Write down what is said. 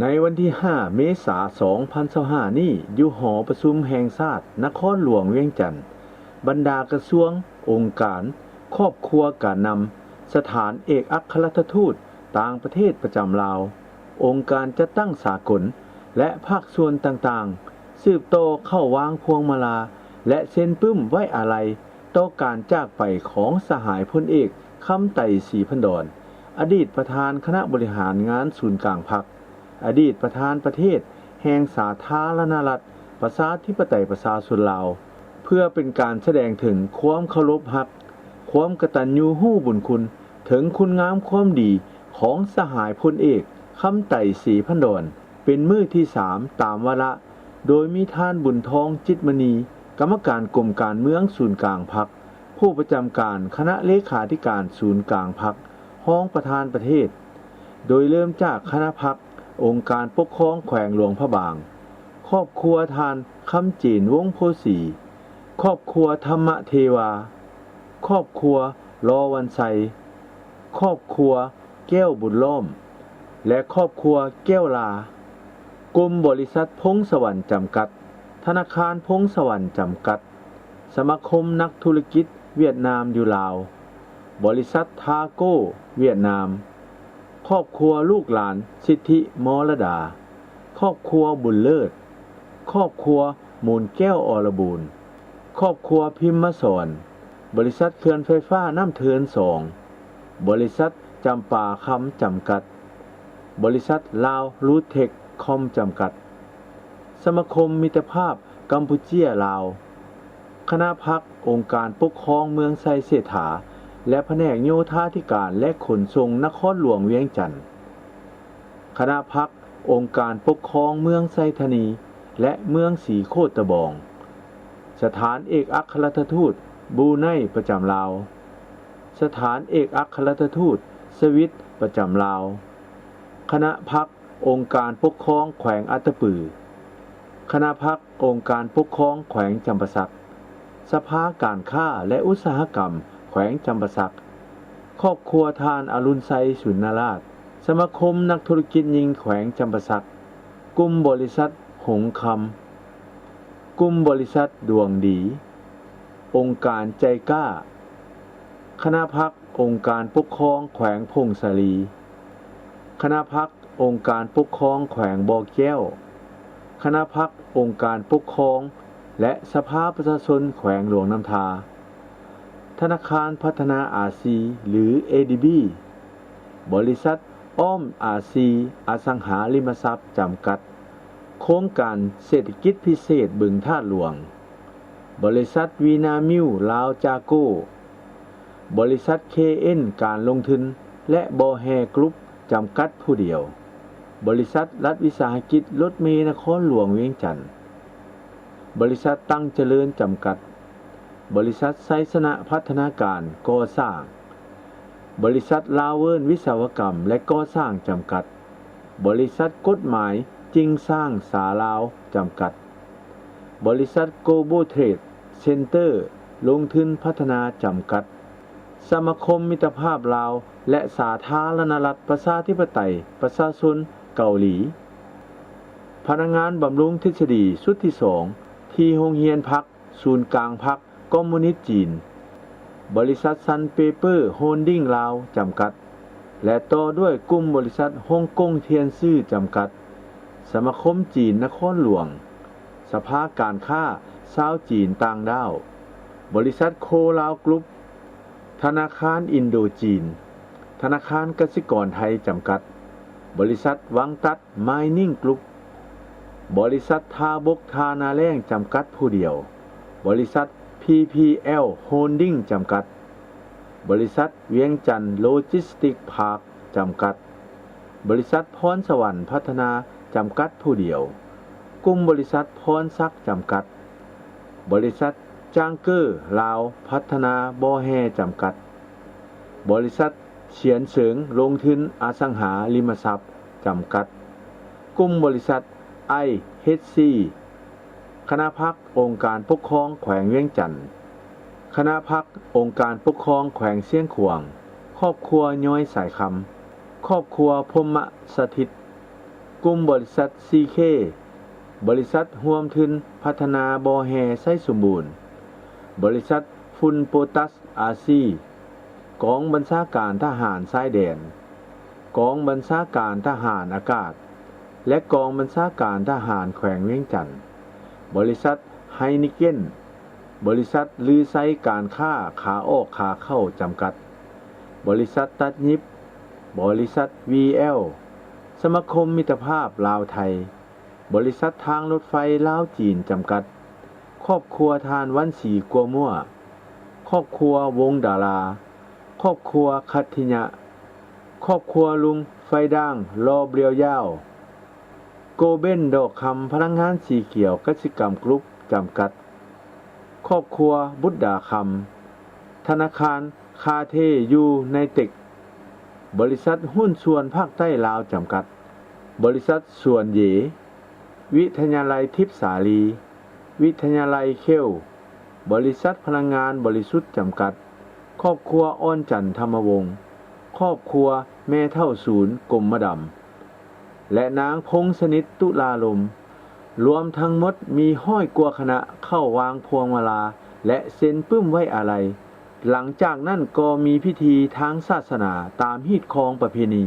ໃນວັນທີຫ້າ ເມສາ ສອງພັນຊາວຫ້ານີ້ ຢູ່ຫໍປະຊຸມແຫ່ງຊາດ ນະຄອນຫຼວງວຽງຈັນ, ບັນດາກະຊວງ, ອົງການ, ຄອບຄົວການນຳ, ສະຖານເອກອັກຄະລັດຖະທູດຕ່າງປະເທດປະຈຳລາວ, ອົງການຈັດຕັ້ງສາກົນ ແລະ ພາກສ່ວນຕ່າງໆ ສືບຕໍ່ເຂົ້າວາງພວງມາລາ ແລະ ເຊັນປຶ້ມໄວ້ອາໄລຕໍ່ການຈາກໄປຂອງສະຫາຍພົນເອກ ຄຳໄຕ ສີພັນດອນ, ອະດີດປະທານຄະນະບໍລິຫານງານສູນກາງພັກ, ອະດີດປະທານປະເທດແຫ່ງສາທາລະນະລັດ ປະຊາທິປະໄຕປະຊາຊົນລາວ, ເພື່ອເປັນການສະແດງເຖິງຄວາມເຄົາລົບຮັກ, ຄວາມກະຕັນຍູຮູ້ບຸນຄຸນ ເຖິງຄຸນງາມຄວາມດີຂອງສະຫາຍພົນເອກ ຄຳໄຕ ສີພັນດອນ ເປັນມື້ທີສາມຕາມວາລະ, ໂດຍມີທ່ານ ບຸນທອງ ຈິດມະນີ ກຳມະການກົມການເມືອງສູນກາງພັກ, ຜູ້ປະຈຳການຄະນະເລຂາທິການສູນກາງພັກ, ຮອງປະທານປະເທດ, ໂດຍເລີ່ມຈາກຄະນະພັກ ອົງການປົກຄອງແຂວງຫຼວງພະບາງ, ຄອບຄົວທ່ານ ຄຳເຈນ ວົງໂພສີ, ຄອບຄົວ ທຳມະເທວາ, ຄອບຄົວ ລໍວັນໄຊ, ຄອບຄົວ ແກ້ວບຸນລ້ອມ ແລະ ຄອບຄົວແກ້ວລາ, ກຸ່ມບໍລິສັດພົງສະຫວັນຈຳກັດ, ທະນາຄານພົງສະຫວັນຈຳກັດ, ສະມາຄົມນັກທຸລະກິດຫວຽດນາມຢູ່ລາວ, ບໍລິສັດທາໂກ້ຫວຽດນາມ, ຄອບຄົວລູກຫຼານສິດທິມໍລະດາ, ຄອບຄົວບຸນເລີດ, ຄອບຄົວມູນແກ້ວ ອລະບູນ, ຄອບຄົວພິມມະສອນ, ບໍລິສັດເຂື່ອນໄຟຟ້ານ້ຳເທີນສອງ, ບໍລິສັດຈຳປາຄຳຈຳກັດ, ບໍລິສັດລາວຣູດເທັກຄອມຈຳກັດ, ສະມາຄົມມິດຕະພາບກຳປູເຈຍລາວ, ຄະນະພັກອົງການປົກຄອງເມືອງໄຊເສດຖາ ແລະ ພະແນກໂຍທາທິການ ແລະ ຂົນສົ່ງນະຄອນຫຼວງວຽງຈັນ, ຄະນະພັກອົງການປົກຄອງເມືອງໄຊທານີ ແລະ ເມືອງສີໂຄດຕະບອງ, ສະຖານເອກອັກຄະລັດຖະທູດບຣູໄນປະຈຳລາວ, ສະຖານເອກອັກຄະລັດຖະທູດສະວິດປະຈຳລາວ, ຄະນະພັກອົງການປົກຄອງແຂວງອັດຕະປື, ຄະນະພັກອົງການປົກຄອງແຂວງຈຳປາສັກ, ສະພາການຄ້າ ແລະ ອຸດສາຫະກຳແຂວງຈຳປາສັກ, ຄອບຄົວທ່ານ ອະລຸນໄຊ ສຸນນະລາດ, ສະມາຄົມນັກທຸລະກິດຍິງແຂວງຈຳປາສັກ, ກຸ່ມບໍລິສັດຫົງຄຳ, ກຸ່ມບໍລິສັດດວງດີ, ອົງການໃຈກ້າ, ຄະນະພັກອົງການປົກຄອງແຂວງຜົ້ງສາລີ, ຄະນະພັກອົງການປົກຄອງແຂວງບໍ່ແກ້ວ, ຄະນະພັກອົງການປົກຄອງ ແລະ ສະພາປະຊາຊົນແຂວງຫຼວງນ້ຳທາ, ທະນາຄານພັດທະນາອາຊີ ຫຼື ເອດີບີ, ບໍລິສັດອ້ອມອາຊີ ອະສັງຫາລິມະຊັບຈຳກັດ, ໂຄງການເສດຖະກິດພິເສດບຶງທາດຫຼວງ, ບໍລິສັດວີນາມິວລາວຈາໂກ, ບໍລິສັດເຄເອັນການລົງທຶນ ແລະ ບໍ່ແຮ່ກຣຸບຈຳກັດຜູ້ດຽວ, ບໍລິສັດລັດວິສາຫະກິດລົດເມນະຄອນຫຼວງວຽງຈັນ, ບໍລິສັດຕັ້ງຈະເລີນຈຳກັດ, ບໍລິສັດໄຊຊະນະພັດທະນາການກໍ່ສ້າງ, ບໍລິສັດລາວເວີນວິສະວະກຳ ແລະ ກໍ່ສ້າງຈຳກັດ, ບໍລິສັດກົດໝາຍຈິງຊາງສາລາວຈຳກັດ, ບໍລິສັດໂກລໂບເທຣດເຊັນເຕີລົງທຶນພັດທະນາຈຳກັດ, ສະມາຄົມມິດຕະພາບລາວ ແລະ ສາທາລະນະລັດປະຊາທິປະໄຕປະຊາຊົນເກົາຫຼີ, ພະນັກງານບຳລຸງທິດສະດີຊຸດທີສອງ ທີ່ໂຮງຮຽນພັກ ສູນກາງພັກຄອມມູນິດຈີນ, ບໍລິສັດຊັນເປເປີໂຮນດິງລາວຈຳກັດ ແລະ ຕໍ່ດ້ວຍກຸ່ມບໍລິສັດຮົງກົງທຽນຊື່ຈຳກັດ, ສະມາຄົມຈີນນະຄອນຫຼວງ, ສະພາການຄ້າຊາວຈີນຕ່າງດ້າວ, ບໍລິສັດໂຄລາວກຣຸບ, ທະນາຄານອິນໂດຈີນ, ທະນາຄານກະສິກອນໄທຈຳກັດ, ບໍລິສັດວັງຕັດ ມາຍນິງກຣຸບ, ບໍລິສັດທ່າບົກທ່ານາແລ້ງຈຳກັດຜູ້ດຽວ, ບໍລິສັດ ພີພີແອລ ໂຮນດິງຈຳກັດ, ບໍລິສັດວຽງຈັນໂລຈິສຕິກພາກຈຳກັດ, ບໍລິສັດພອນສະຫວັນພັດທະນາຈຳກັດຜູ້ດຽວ, ກຸ່ມບໍລິສັດພອນສັກຈຳກັດ, ບໍລິສັດຈາງເກີລາວພັດທະນາບໍ່ແຮ່ຈຳກັດ, ບໍລິສັດສຽນເສີງລົງທຶນອະສັງຫາລິມະຊັບຈຳກັດ, ກຸ່ມບໍລິສັດ ໄອເອັດຊີ, ຄະນະພັກອົງການປົກຄອງແຂວງວຽງຈັນ, ຄະນະພັກອົງການປົກຄອງແຂວງຊຽງຂວາງ, ຄອບຄົວຍ້ອຍສາຍຄຳ, ຄອບຄົວພົມມະສະຖິດ, ກຸ່ມບໍລິສັດ ຊີເຄ, ບໍລິສັດຮ່ວມທຶນພັດທະນາບໍ່ແຮ່ໄຊສົມບູນ, ບໍລິສັດຝຸ່ນໂປຕັສອາຊີ, ກອງບັນຊາການທະຫານຊາຍແດນ, ກອງບັນຊາການທະຫານອາກາດ ແລະ ກອງບັນຊາການທະຫານແຂວງວຽງຈັນ, ບໍລິສັດໄຮນີເກັນ, ບໍລິສັດລືໄຊການຄ້າຂາອອກຂາເຂົ້າຈຳກັດ, ບໍລິສັດຕັດຫຍິບ, ບໍລິສັດ ວີແອລ, ສະມາຄົມມິດຕະພາບລາວໄທ, ບໍລິສັດທາງລົດໄຟລາວຈີນຈຳກັດ, ຄອບຄົວທ່ານວັນສີ ກົວມົ້ວ, ຄອບຄົວວົງດາລາ, ຄອບຄົວຄັດທິຍະ, ຄອບຄົວລຸງໄຟດ່າງ ລໍເບລຍາວ, ໂກເບັນດອກຄຳພະລັງງານສີຂຽວກະສິກຳກຣຸບຈຳກັດ, ຄອບຄົວບຸດດາຄຳ, ທະນາຄານຄາເທຢູໄນເຕັກ, ບໍລິສັດຫຸ້ນສ່ວນພາກໃຕ້ລາວຈຳກັດ, ບໍລິສັດສວນເຢ, ວິທະຍາໄລທິບສາລີ, ວິທະຍາໄລເຄວ, ບໍລິສັດພະລັງງານບໍລິສຸດຈຳກັດ, ຄອບຄົວອ່ອນຈັນທຳມະວົງ, ຄອບຄົວແມ່ເຖົ້າສູນກົມມະດຳ ແລະ ນາງພົງສະໜິດ ຕຸລາລົມ, ລວມທັງໝົດມີຮ້ອຍກວ່າຄະນະເຂົ້າວາງພວງມາລາ ແລະ ເຊັນປຶ້ມໄວ້ອາໄລ. ຫຼັງຈາກນັ້ນກໍມີພິທີທາງສາສະໜາຕາມຮີດຄອງປະເພນີ.